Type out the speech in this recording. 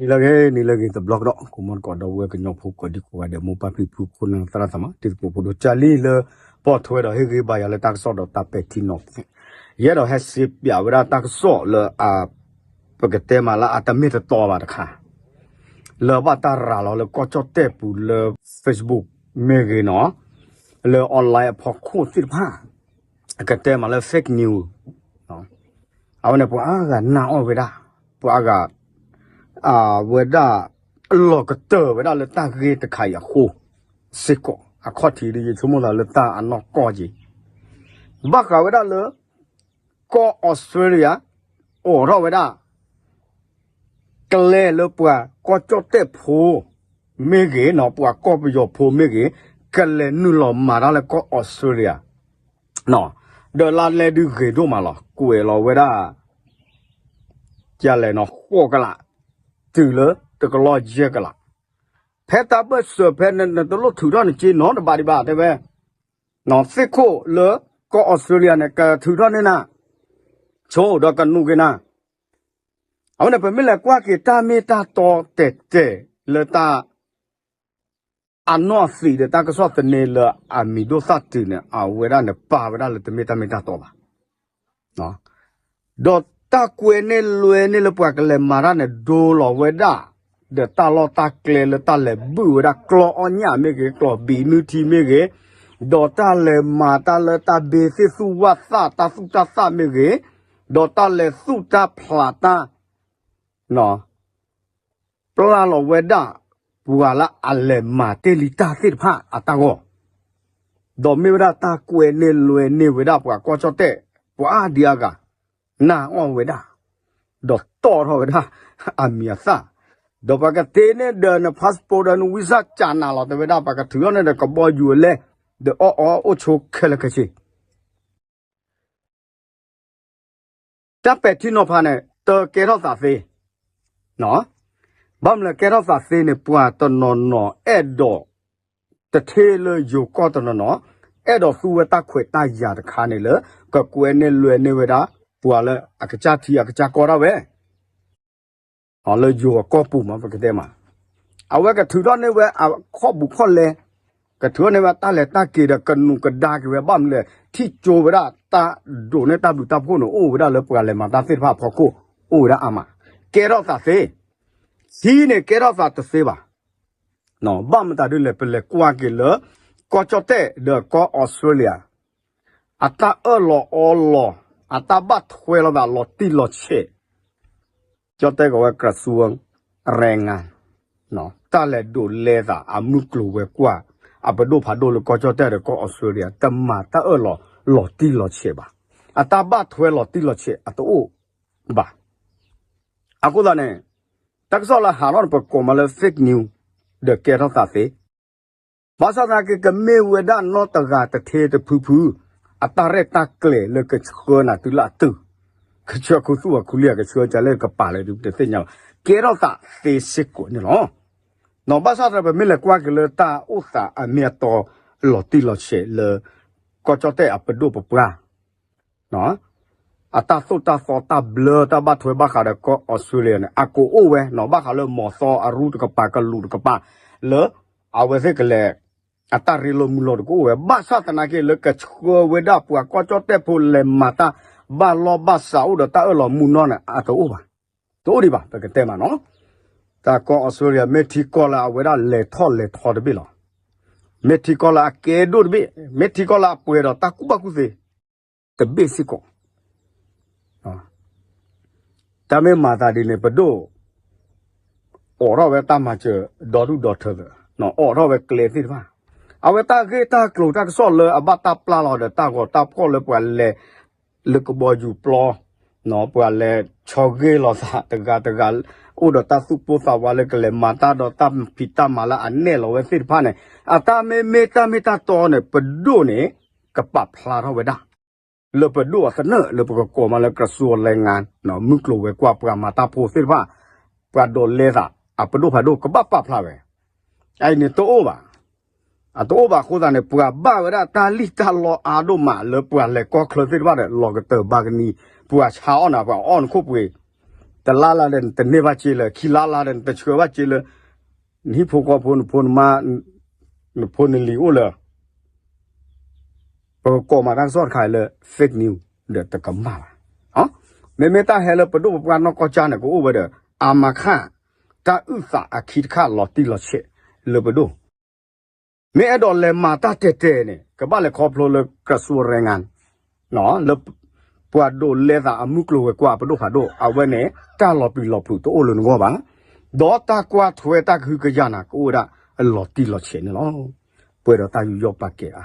နံၤလၢအဂ့ၤ နံၤလၢအဂ့ၤတဘျီကဒီး ကိးမီၢ်တကိးဒီပုၢ်ဝဲၢ်ကညီဖိကိးဒံကိးဂၤဒဲး မိၢ်ပၢ်ဖံဖု ခိၣ်နၢ်သရၣ်သမါ တံၤသကိးဖိဒိၣ် ကၢ်လံလၢ ပိာ်ထွဲဒီးဟ့ၣ်ဂံၢ်ဘါယၤလၢတၢ်ကစီၣ်ဒီးတၢ်ပဲာ်ထံနီၤဖး ယအဲၣ်ဒိးဟဲစံးပၠးဝဲဒၣ်တၢ်ကစီၣ်လၢအ ပကတဲမးလၢအတမ့ၢ်တတီဘၣ်တခါ လၢဘၣ်တၢ်ရၤလီၤလၢကီၢ်ကၠီၣ်တဲၣ်ပူၤလၢ Facebook မ့ၢ်ဂ့ၤနီၤ လၢ online အဖီခိၣ်သ့ၣ်တဖၣ် အကတဲမးလၢ fake news အဝဲန့ၣ် ပှၤအါဂၤနာ်အီၤဝဲဒၣ် ပှၤအါဂၤ အဝဲဒၣ် လီၤကတၢၢ်ဝဲဒၣ်လၢတၢ်ဂ့ၢ်တခါအံၤအဃိ စ့ၢ်ကီး အခီၣ်ထံးဒ်ယဆိကမိၣ်သးလၢတၢ်အနီၢ်ကီၢ်က့ၤ ဘၣ်ဃးဝဲဒၣ်လၢ ကီၢ်အီစထြ့လယါ အိးထီၣ်ဝဲဒၣ် ကျဲလၢပှၤကီၢ်ကၠီၣ်တဲၣ်ဖိ မ့ၢ်ဂ့ၤနီၤ ပှၤကီၢ်ပယီၤဖိမ့ၢ်ဂ့ၤ ကလဲၤနုာ်လီၤမၤတၢ်လၢကီၢ်အီစထြ့လယါ ဒီးလါလဲဒုဂ့ၤဒိၣ်မးလီၤ ကွဲးလီၤဝဲဒၣ် ကလဲၤနီၤ ဃိးကလး တုၤလၢတကလီၢ်ယဲၢ်ကလး ဖဲတၢ်ဘၢၣ်စၢၤဖဲနတလိၣ်ထုးထီၣ်နက့နီတဘးဒံးဘၣ်တဲဝဲ သ့ၣ်ခိၣ်လၢကီၢ်အီစထြ့လယါန့ၣ် ကထုးထီၣ်န့ၢ်နၤ ဆိဒီးကနူးက့ၤနၤ အဝဲန့ၣ် ပမ့ၢ်လဲၤကွၢ်က့ၤတၢ်မ့ၢ်တၢ်တီတဲာ်တဲာ်လၢတၢ် အနီၢ်သံးဒီးတၢ်ကစီၣ်သန့လၢအမံၤဒိၣ်သၣ်တုၤန့ၣ် အဝဲဒၣ်န့ၣ် ပာ်ဝဲဒၣ်လၢတမ့ၢ်တၢ်မ့ၢ်တၢ်တီဘၣ် ဒီးတၢ်ကွဲန့ၢ်လွဲန့ၢ်လၢပှၤကလဲၤမၤတၢ်န့ၣ် ဒိလီၤဝဲဒၣ် ဒီးတၢ်လီၢ်တၢ်ကျဲလၢတၢ်လဲၤဘုၣ်ဝဲဒၣ်ကျီအီၣ်ညၣ်မ့ၢ်ဂ့ၤ ကျီဘံးနုၢ်ထံမ့ၢ်ဂ့ၤ ဒီးတၢ်လဲၤမၤတၢ်လၢတၢ်ဘ့သ့ၣ်သူၣ်ဝၣ်သၣ် တၢ်သူၣ်တၢ်သၣ်မ့ၢ်ဂ့ၤ ဒီးတၢ်လဲၤသူၣ်တၢ်ဖျးတၢ် ပျၢ်လီၤဝဲဒၣ် ပှၤလၢအလဲၤမၤတ့ၢ်လံတၢ်သ့ၣ်တဖၣ်အတၢ်ဂီၢ်, ဒီးမ့ၢ်ဝဲဒၣ်တၢ်ကွဲန့ၢ်လွဲန့ၢ်ဝဲဒၣ်ပှၤကီၢ်ကၠီၣ်တဲၣ် ပှၤအါဒံအါဂၤ နာ်အီၣ်ဝဲဒၣ်, ဒီးတီၣ်ထီၣ်ဝဲဒၣ် အမံၤအသၣ်, ဒီးပှၤကတ့န့ၢ်ဒီးန passport ဒီးန visa ကနၤလီၤ တဲဝဲဒၣ် ပှၤကထုးထီၣ်န့ၢ်ဒီးကဘီယူၤအလဲၢ် ဒီးအီၣ်အီၣ်အိၣ်ဆိခဲလၢာ်ခဲဆ့ တၢ်ပဲာ်ထံနီၤဖးန့ၣ် တကဲထီၣ်သးသ့, ဘၣ်မနုၤလဲၣ်ကဲထီၣ်သးသ့န့ၣ် ပှၤတနီၤနီၤအဲၣ်ဒိး တထ့လၢယိၤကီၢ်တနီၤနီၤ အဲၣ်ဒိးသူဝဲတၢ်ခွဲးတၢ်ယာ်တခါန့ၣ်လၢ ကကွဲန့ၢ်လွဲန့ၢ်ဝဲဒၣ် ပှၤလၢအကစၢ်ထံအကစၢ်ကီၢ်ဒၣ်ဝဲ လၢယိၤအကီၢ်ပူၤမး ပကတဲမး, အဝဲကထုးထီၣ်န့ၢ်ဝဲအခီၣ်ပူၤခီၣ်လဲၢ်, ကထုးထီၣ်န့ၢ်ဝဲတၢ်လဲၤတၢ်က့ၤဒီးကနူးကဒါက့ၤဝဲ ဘၣ်မနုၤလဲၣ် ထံၣ်ကၠိဝဲဒၣ်တၢ်ဒိးန့ၢ်တၢ်ဘျုးတၢ်ဖှိၣ်န့ၣ် အိၣ်ဝဲဒၣ်လၢပှၤလဲၤမၤတၢ်သ့ၣ်တဖၣ်အဖီခိၣ် အိၣ်ဝဲဒၣ်အါမး, ကဲထီၣ်သးသ့, ထံန့ၣ်ကဲထီၣ်သးတသ့ဘၣ် ဘၣ်မတၤဒ်လဲၣ် ပလဲၤကွၢ်က့ၤလၢ ကီၢ်ကၠီၣ်တဲၣ်ဒီးကီၢ်အီစထြ့လယါ အတၢ်အၢၣ်လီၤအီလီၤ အတၢ်ဘၣ်ထွဲလိာ်သးလီၤတံၢ်လီၤဆဲး, ကၠီၣ်တဲၣ်ကီးဝဲ กระทรวงแรงงาน တၢ်လဲၤဒိးလဲသး အမုၢ်ကျိၤဝဲၤကွာ် အပဒိၣ်ဖးဒိၣ်လၢကီၢ်ကၠီၣ်တဲၣ်ဒီးကီၢ်အီစထြ့လယါ တမၤတၢ်အၢၣ်လီၤလီၤတံၢ်လီၤဆဲးဘၣ်, အတၢ်ဘၣ်ထွဲလီၤတံၢ်လီၤဆဲးအတအိၣ်ဘၣ်. အဃိသတးန့ၣ် တၢ်ကစီၣ်လၢဟးထီၣ်န့ၣ် ပကိးမးလၢ fake news ဒီးကဲထီၣ်သးသ့, ဘၣ်ဆၣ်သနာ်က့ ကမ့ၢ်ဝဲဒၣ်နီၢ်တဂၤတထ့တဖုဖု အတၢ်ရဲၣ်တၢ်ကျဲၤလၢကဆှၢနၤတုၤလၢအတုၤ, ကဆှၢခူသူၣ်အီၤခူလံ ကဆှၢကလဲၣ်ကပာ်လၢတသ့ၣ်ညါဘၣ်, ကဲထီၣ်သးသ့စ့ၢ်ကီးန့ၣ်လီၤ. ဘၣ်ဆၣ်သနာ်က့ ပမ့ၢ်လဲၤကွၢ်က့ၤလၢတၢ်အိၣ်သးအမ့ၢ်အတီလီၤတံၢ်လီၤဆဲးလၢ ကီၢ်ကၠီၣ်တဲၣ်အပဒိၣ်ပပှၢ် အတၢ်သိၣ်တၢ်သီတၢ်ဘျၢတၢ်ဘၣ်ထွဲဘၣ်ဃးဒီးကီၢ်အီစထြ့လယါန့ၣ် အကအိၣ်ဝဲနီၤ ဘၣ်ဃးလၢမီၤသီအရူတကပၤ ကလူးတကပၤ လၢအဝဲသ့ၣ်ကလဲၤ အတၢ်ရ့လိာ်မုာ်လိာ်တကအိၣ်ဝဲ ဘၣ်ဆၣ်သနာ်က့ လၢကဆှၢဝဲဒၣ်ပှၤကီၢ်ကၠီၣ်တဲၣ်ဖိလဲၤမၤတၢ် ဘၣ်လီၢ်ဘၣ်စးအိၣ်ဒီးတၢ်အၢၣ်လီၤမုာ်နီၢ်န့ၣ် အတအိၣ်ဘၣ်, တအိၣ်ဒံးဘၣ် ပကတဲမးနီၤ. တၢ်ကီၢ်အီစထြ့လယါ မ့ၢ်ထံကီၢ်လၢအဝဲဒၣ်လဲၤထီၣ်လဲၤထီတဘ့ၣ်လီၤ. မ့ၢ်ထံကီၢ်လၢအကဲဒိၣ်တဘ့ၣ်, မ့ၢ်ထံကီၢ်လၢအပှဲၤဒီးတၢ်ကူၣ်ဘၣ်ကူၣ်သ့ တဘ့ၣ်စ့ၢ်ကီး တၢ်မ့ၢ်မၤသးဒ်န့ၣ် ပဒိၣ် အိးထီၣ်ဝဲတၢ်မၤစၢၤ ဒီဒူၣ်ဒီထၢသ့ၣ်, အိးထီၣ်ဝဲကျဲသ့ၣ်တဖၣ်, အဝဲတၢ်ဂ့ၢ်တၢ်ကျိၤတၢ်ကစီၣ်လၢအဘၣ်တၢ်ပျၢ်လီၤဒီးတၢ်ဂီၤတၢ်ဖှီၣ်လၢပှၤလဲၤ လၢကဘီယူၤပျီ ပှၤလဲၤဆီဂ့ၤလိာ်သးတဂၤတဂၤ အိၣ်ဒီးတၢ်သူၣ်ပိၢ်သးဝးလၢကလဲၤမၤတၢ်ဒီးတၢ်ဖံးတၢ်မၤလၢအနဲၣ်လီၤဝဲသ့ၣ်တဖၣ်န့ၣ် အတၢ်မ့မ့ၢ်တၢ်မ့ၢ်တၢ်တီန့ၣ် ပဒိၣ်န့ၣ် ကပာ်ဖျါထီၣ်ဝဲဒၣ် လၢပဒိၣ်အသနၢၣ်လၢပကကိးမးလၢ ကရၢၡူဝ်းလဲငါ မုၢ်ကျိၤဝဲၤကွာ်ပှၤမၤတၢ်ဖိသ့ၣ်တဖၣ် ပှၤဒိးလဲသး အပဒိၣ်ဖးဒိၣ်ကဘၣ်ပာ်ဖျါဝဲ အအံၤန့ၣ်တအိၣ်ဘၣ်. အတအိၣ်ဘၣ်အဃိသတးန့ၣ် ပှၤဘၣ်ဝဲဒၣ်တၢ်လံၣ်တၢ်လီအါဒိၣ်မးလၢပှၤလဲၤကီၢ်ချၢသ့ၣ်တဖၣ်ဒီး လီၤကတၢၢ်ဘၣ်ကနံၤ ပှၤဆါအီၣ်နၤ ပှၤအီၣ်နခိၣ်ပှ့ၤ တလါလါဒီးနတန့ၢ်ဘၣ်စ့လၢၤ, ခံလါလါဒီးနတဆှၢဘၣ်စ့လၢၤ, နဟံၣ်ဖိဃီဖိ နဖိနမါ နဖိနလံၤအိၣ်လၢၤ ပကကိးမးတၢ်ကစီၣ်တခါအံၤလၢ fake news ဒီးတကမၣ်ဘၣ်. မ့မ့ၢ်တၢ်ဟဲလၢပဒိၣ်ပပှၢ်နီၢ်ကီၢ်ကၢ်န့ၣ် ကအိၣ်ဝဲဒီး အါမးခး တၢ်အုၣ်သးအခံတခါလီၤတံၢ်လီၤဆဲးလၢပဒိၣ် မ့ၢ်အဲၣ်ဒိးလဲၤမၤတၢ်တဲာ်တဲာ်န့ၣ် ကဘၣ်လဲၤခီဖျိလၢ ကရၢၡူဝ်းရဲၣ်ငၣ် လၢ ပှၤဒိးလဲသးအမုၢ်ကျိၤဝဲၤကွာ်ပဒိၣ်ဖးဒိၣ် အဝဲန့ၣ် တၢ်လီၤပျံၤလီၤဖုးတအိၣ်လၢနဂီၢ်ဘၣ်. ဒီးတၢ်ကွၢ်ထွဲတၢ်ကဟုကယာ်နၤ ကအိၣ်ဝဲဒၣ်အလီၤတံၢ်လီၤဆဲးန့ၣ်လီၤ. ပှဲၤဒီးတၢ်ယူးယီၣ်ပာ်ကဲအါ